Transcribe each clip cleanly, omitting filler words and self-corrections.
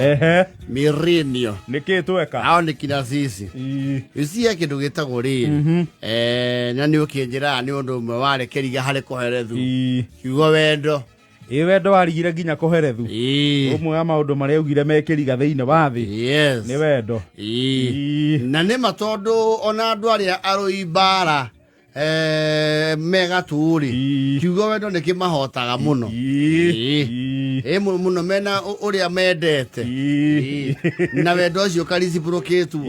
Ehe. Mirinio. Nĩkĩ tweka? Hao nĩ kina sisi. Ici he kĩndũ gĩtagwo rĩrĩ. Na nĩ ũkĩnjĩraga nĩ ũndũ ũmwe warĩ kĩriga harĩ kũherethu. Kiugo wendo. Ĩ wendo warigire nginya kũherethu. Ũmwe wa maũndũ marĩa augire mekĩriga thĩinĩ wa thĩ. Yes. Nĩ wendo. Na nĩ ma tondũ ona andũ arĩa arũi mbara megatũ rĩ, kiugo wendo nĩ kĩmahotaga mũno. Ĩ mũno mena ũrĩa mendete. Na wendo ũcio ũkareciprocatwo.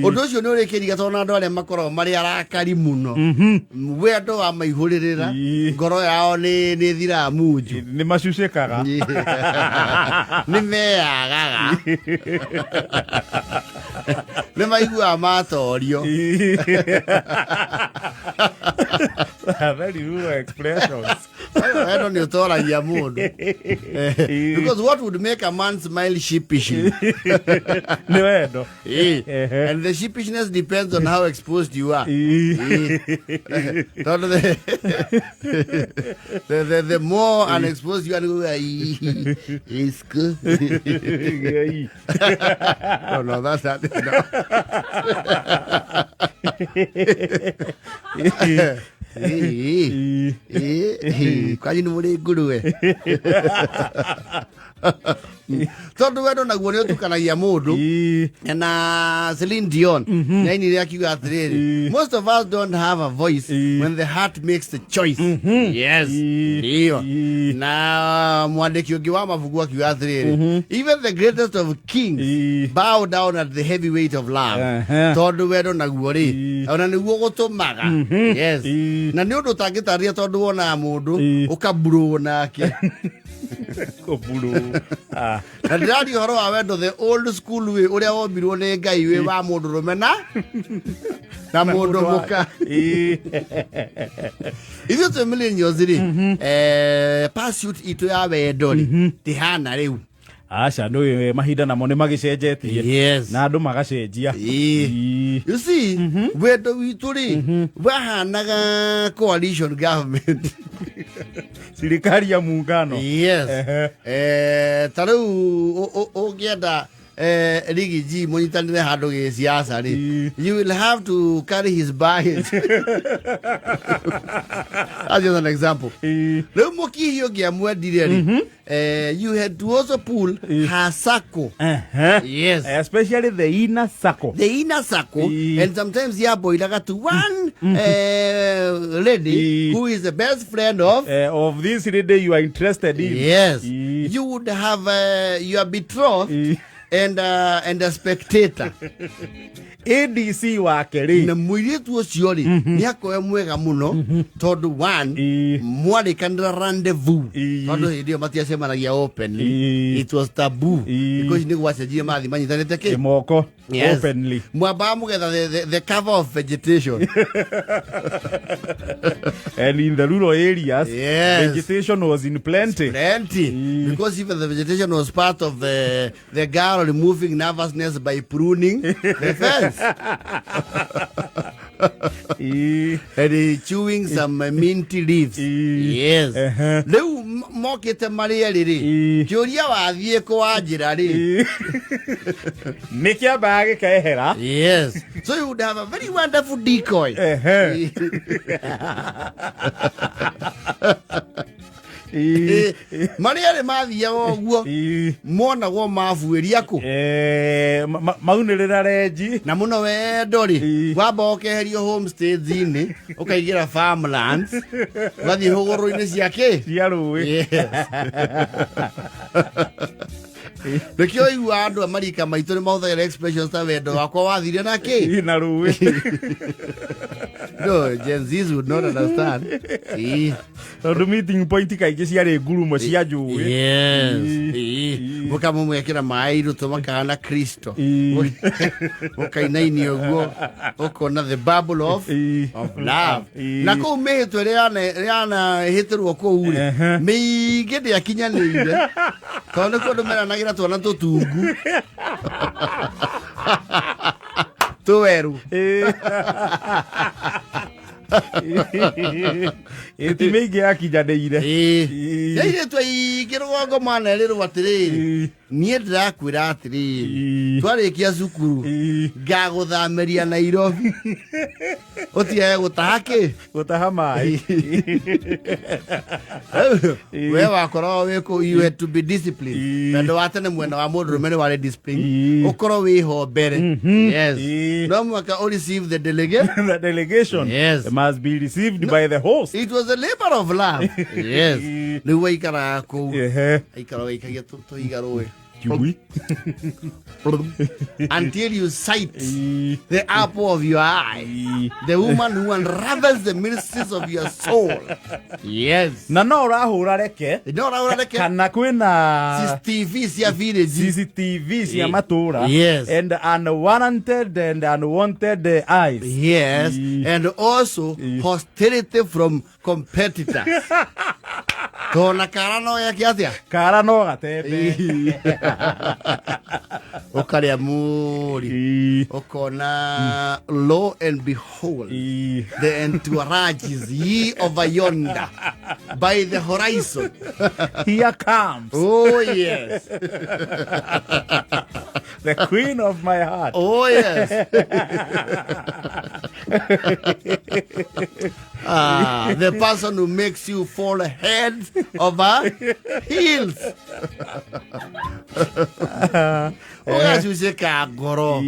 Ũndũ ũcio nĩ ũrĩkĩriga tondũ na andũ arĩa makoragwo marĩ arakari mũno, wendo wa maihũrĩrĩra, ngoro yao nĩ thiraga munju. Nĩ macucĩkaga. Nĩ meyagaga, nĩ maiguaga matorio. Very rural expressions. Wendo nĩ ũtoragia mũndũ, because what would make a man smile sheepishly? Nĩ wendo. And the sheepishness depends on how exposed you are. Tondũ the more unexposed you are, it's good. No, that's not it. No. Kwanyu nĩ mũrĩ nguruwe, tondũ wendo naguo nĩ ũtukanagia mũndũ. Na Celine Dion nĩainire akiuga atĩrĩrĩ, "Most of us don't have a voice when the heart makes the choice." Yes. Ndio. Na mwandĩki ũngĩ wa mabuku akiuga atĩrĩrĩ, "Even the greatest of kings bow down at the heavy weight of love." Tondũ wendo naguo rĩ, ona nĩguo gũtũmaga, yes. Na nĩ ũndũ ũtangĩtarĩria, tondũ wonaga mũndũ ũkaburwo nake. Kũburũ. Ah. Na ndĩraria ũhoro wa wendo the old school way, ũrĩa wombirwo nĩ Ngai, wĩ wa mũndũ rũme na mũndũ mũka. Ithuĩ twĩ millennials rĩ, pursuit itũ ya wendo rĩ, tĩhana rĩu. Aca, nĩ mahinda namo nĩ magĩcenjetie. Na andũ magacenjia. You see, wendo witũ rĩ, wahanaga coalition government. Serikali ya muungano. Yes. Ta rĩu ũngĩenda Rigi G mũnyitanĩre handũ gĩsiasa rĩ, you will have to carry his baggage. That's just an example. Rĩu mũkihi ũngĩamwendire rĩ, you had to also pull her circle. Yes. Especially the inner circle. The inner circle. And sometimes yaboilaga to one lady who is the best friend of of this lady you are interested in. Yes. You would have your betrothed and a spectator. ADC wake rĩ, Na mũirĩtu ũcio rĩ, nĩ akoe mwega mũno, tondũ one, mwarĩkanĩra rendezvous, tondũ hĩndĩ ĩyo matiacemanagia openly. It was taboo. Because nĩ gwacenjirie mathi manyitanĩte kĩ moko. Yes. Openly. Mwambaga mũgetha the cover of vegetation. And in the rural areas, vegetation was in plenty. Plenty. Because even the vegetation was part of the girl removing nervousness by pruning the fence and chewing some minty leaves. Yes. Rĩu mokĩte marĩ erĩ rĩ, kĩũria wathiĩ kũ wa njĩra rĩ, Nĩ kĩambaga gĩkehera. Yes. So you would have a very wonderful decoy. Marĩ erĩ mathiaga ũguo, monagwo mabuĩria kũ. Maunĩrĩra renji. Na mũno wendo rĩ, wamba ũkeherio homestays-inĩ, ũkaingĩra farmlands, ũgathiĩ hũgũrũ-inĩ cia kĩ, cia rũĩ. Yes. Nĩkĩo igua andũ a marika maitũ nĩ mahũthagĩra expressions ta "wendo wakwa wathire na kĩ". Na rũĩ. No, Gen Zs would not understand. Tondũ meeting point kaingĩ ciarĩ ngurumo cia njũĩ. Yes. Mũkamũmwekĩra maĩ irũtũ makahana Kristo. Mũkainainio ũguo, ũkona the bubble of love. Na kũu mĩhĩtwa ĩrĩa yanahĩtĩrwo kũu rĩ, mĩingĩ ndĩakinyanĩire, tondũ nĩ kũndũ meranagĩra twana tũtungu tũweru. Ĩ ti mĩingĩ yakinyanĩire. Airĩtu aingĩ rũgongo manerĩrwo atĩrĩrĩ, Niĩ ndĩrakwĩra atĩrĩrĩ, twarĩkia cukuru ngagũthamĩria Nairobi, ũtigage gũtaha kĩ? Gũtaha maĩ. We wakoragwo wĩ kũ, you had to be disciplined. Wendo wa tene mwena wa mũndũrũme nĩ warĩ discipline, ũkorwo wĩho mbere. Yes. No mũhaka ũ receive the delegate. The delegation Yes. must be received by the host. It was a labor of love. Yes. Rĩu waikaraga kũu, aikara waikagia tũhiga rũĩ Kiugui. Until you sight the apple of your eye, the woman who unravels the mysteries of your soul. Yes. Na no ũrahũra reke. No ũraũra reke. Kana kwĩna CCTV cia village. CCTV cia matũra. Yes. And unwarranted and unwanted eyes. Yes. And also hostility from competitors, tona kara no yake atia. Kara no gatembe. Ũkarĩa mũri, ũkona lo and behold, the entourage is ye over yonder by the horizon. Here comes Oh yes. the queen of my heart. Oh yes. Ah, the person who makes you fall head over heels, ũgacucĩka ngoro.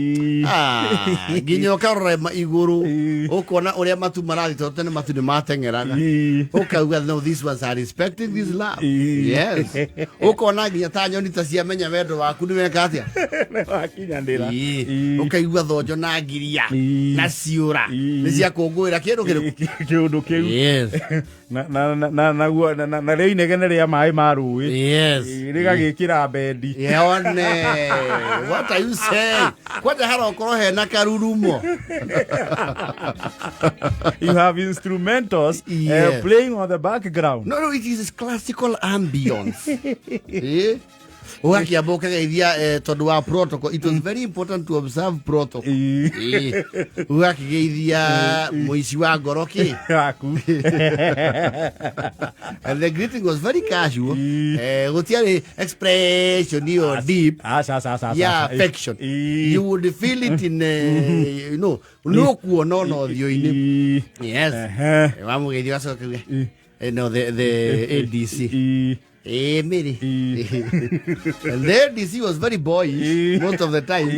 Ah, nginya ũkarora igũrũ, ũkona ũrĩa matu marathiĩ, tondũ tene matu nĩ mateng'eraga. Ũkauga, "No, these ones are respecting this love." Yes, ũkona nginya ta nyoni ta ciamenya wendo waku nĩ weka atĩa. Nĩ wakinyanĩra. Ũkaigua thonjo na ngiria na ciũra nĩ ciakũngũĩra kĩndũ kĩrĩkũ. Kĩũndũ kĩu. Yes. Na na rĩo inegene rĩa maĩ ma rũĩ. Yes. Rĩgagĩkĩra bendi. Yone, what are you saying? Kwanja harokorwo hena karurumo. You have instrumentals playing on the background. No, it is classical ambience. Eh? Ũgakĩamba ũkageithia, tondũ wa protocol. It was very important to observe protocol. Eh, ũgakĩgeithia mũici wa ngoro kĩ waku. And the greeting was very casual. Gũtiarĩ expression ĩyo deep Aca, aca, aca, ya aca. affection. You would feel it in nĩ ũkuona ona ũthiũ-inĩ. Yes. Wamũgeithia ũgacoka uge, no, the ADC. Mary. And the ADC was very boyish most of the time.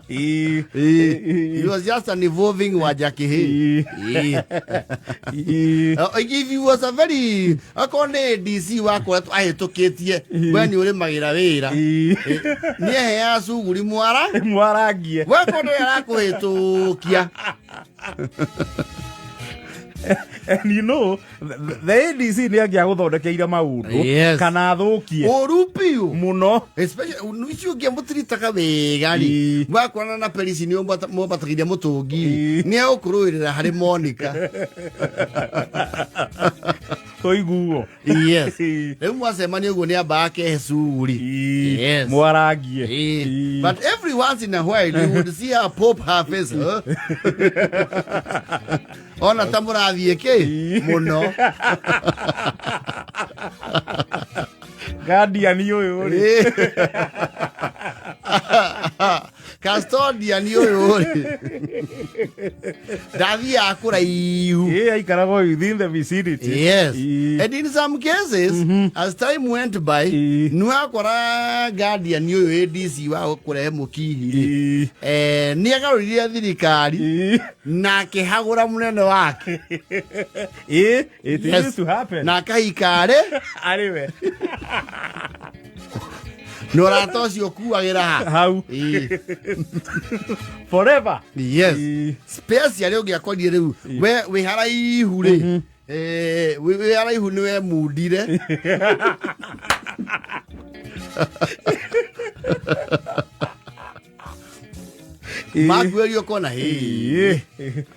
He was just an evolving Wajakihi. If he was a very, akorwo nĩ ADC wakoretwo ahĩtũkĩtie, we nĩ ũrĩmagĩra wĩra, nĩ eheaga cuguri mwara. Mwarangie. Wekorwo nĩ arakũhĩtũkia. And you know the ADC nĩ angĩagũthondekeire maũndũ kana athũkie. Ũru biũ. Mũno. Especially icio ũngĩ mũtiritaga wega rĩ, mwakorana na perisi nĩ mwambatagĩria mũtũngi, nĩ egũkũrũĩrĩra harĩ Monica. Tũiguo. Yes, rĩu mwacemania ũguo nĩ amba akehe cuguri. Yes. Mwarangie. But every once in a while you would see her pop her face, huh? Ona ta mũrathiĩ kĩ mũno. Guardian ũyũ rĩ. Custodian ũyũ rĩ, ndathiaga kũraihu. Ĩ, aikaragwo within the vicinity. Yes. And in some cases, as time went by, nĩwakora guardian ũyũ ADC wa kũrehe mũkihi rĩ, nĩ agarũrire thirikari na akĩhagũra mũnene wake. It used to happen. Na akahikarĩ arĩ we. Na ũrata ũcio ũkuagĩra ha? Hau. Forever. Yes. Specially ũngĩakorire rĩu we wĩ haraihu rĩ, wĩ haraihu nĩ wemundire. Makuĩrio ũkona hĩ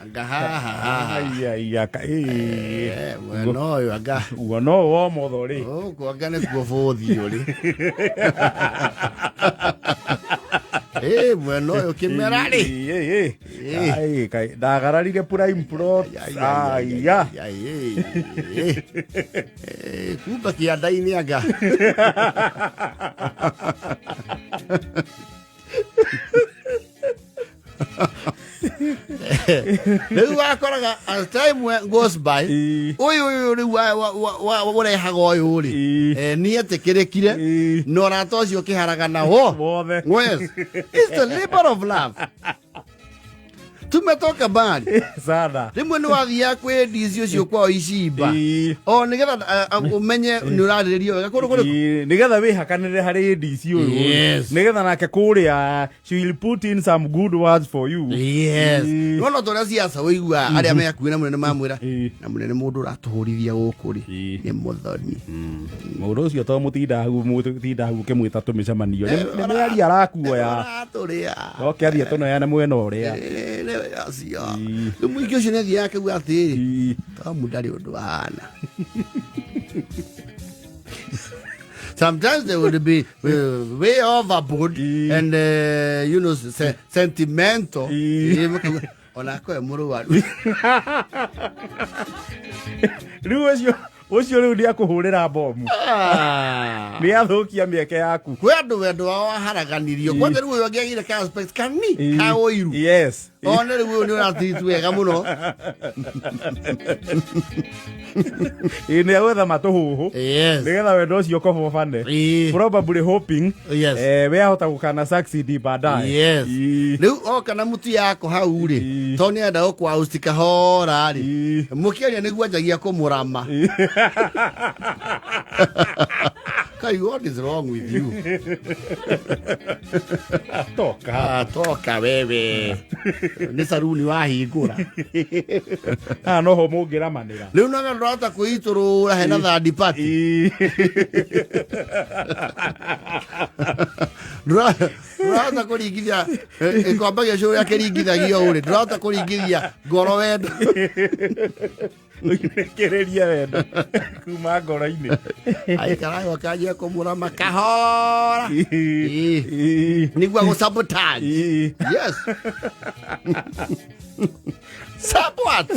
anga haha haha. Ai, ai, aka. Mwena ũyũ anga. Ugo no womotho rĩ. Gũkũ anga nĩkuo bũthi ũrĩ. Ĩ, mwena ũyũ kĩmera rĩ. Ĩ, ĩ, ĩ. Ai, kai, ndagararire prime plot. Aya. Kumba kĩanda-inĩ anga. Rĩu wakoraga as time goes by, ũyũ ũyũ rĩu ũrehaga ũyũ rĩ, nĩ etĩkĩrĩkire na ũrata ũcio ũkĩharagana wo Wothe. Yes. It's the labor of love. Tumetoka mbali. Sana. Rĩmwe nĩ wathiaga kwĩ ndici ũcio kwao icimba o nĩgetha ũmenye nĩ ũrarĩrĩrio wega kũndũ kũrĩkũ. Nĩgetha wĩhakanĩre harĩ ADC ũyũ. Nĩgetha nake kũrĩa she will put in some good words for you. Nona tũrĩa ciaca ũigua arĩa me hakuhĩ na mũnene mamwĩra na mũnene mũndũ ũratũhũrithia gũkũ rĩ nĩ mũthoni. Mũndũ ũcio to mũtinda hau ũkĩmwĩta tũmĩcemanio nĩ mĩario arakuoya. Aratũrĩa. Oke athiĩ tũneane mwena ũrĩa. Acio rĩu mũingĩ ũcio nĩ athiaga akauga atĩrĩ, Tomu ndarĩ ũndũ ahana. Sometimes they would be way overboard and sentimental. Makauga, onako e mũrwaru. Rĩu ũcio ũcio rĩu nĩ akũhũrĩra bomu. Nĩ athũkia mĩeke yaku. Kwĩ andũ wendo wao waharaganirio kwanja rĩu ũyũ angĩagire ka aspect kani ka ũiru. One rĩu ũyũ nĩ ũratiritu wega mũno. Ĩ, nĩ agwetha matũhũhũ nĩgetha wendo ũcio ũkobobane. Probably hoping we ahota gũkana succeed baadaye. Rĩu oka na mũtu yako hau rĩ, tondũ nĩ enda gũkwaũsti kahora rĩ, mũkĩaria nĩguo anjagia kũmũrama. Kai, what is wrong with you? Toka. Ah, toka wewe, nĩ saruni wahingũra. Haha noho mũngĩramanĩra. Rĩu no ndũrahota kwĩitũrũra hena third party. Ndũrahota kũringithia gĩkombe gĩa cũrũ ũrĩa kĩringithagio ũrĩ, ndũrahota kũringithia ngoro wendo. Ũinĩkĩrĩrie wendo kuma ngoro-inĩ. Aikaraga akanjia kũmũrama kahora nĩguo agũ sabotage. Yes, Sabot.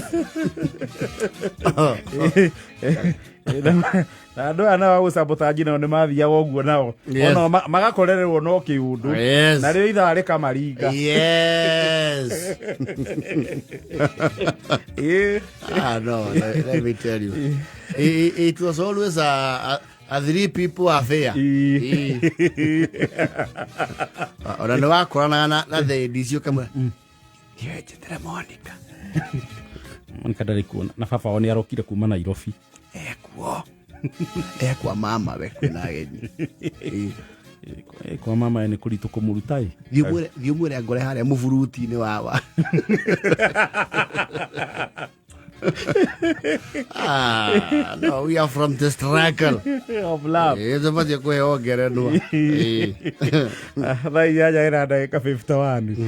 Na andũ aya nao agũcabotanji nao nĩ mathiaga ũguo nao. Onao magakorererwo no kĩũndũ. Narĩo ithaa rĩkamaringa. Ah, no, let me tell you. It was always a three people affair. Ona nĩ wakoranaga na thendi icio kamwe. Njetere Monica. Monica ndarĩ kuo na baba wao nĩ arokire kuma Nairobi. Ekuo. Ekwa mama we kwĩna ageni. Kwa mama nĩ kũritũ kũmũruta ĩ. Thiĩ ũmwĩre ngore harĩa mũburuti-inĩ wawa. Ah, no, we are from the struggle. Of love. Tũbatiĩ kũheo ngerenwa. Thaa 8 ĩna ndagĩka 51.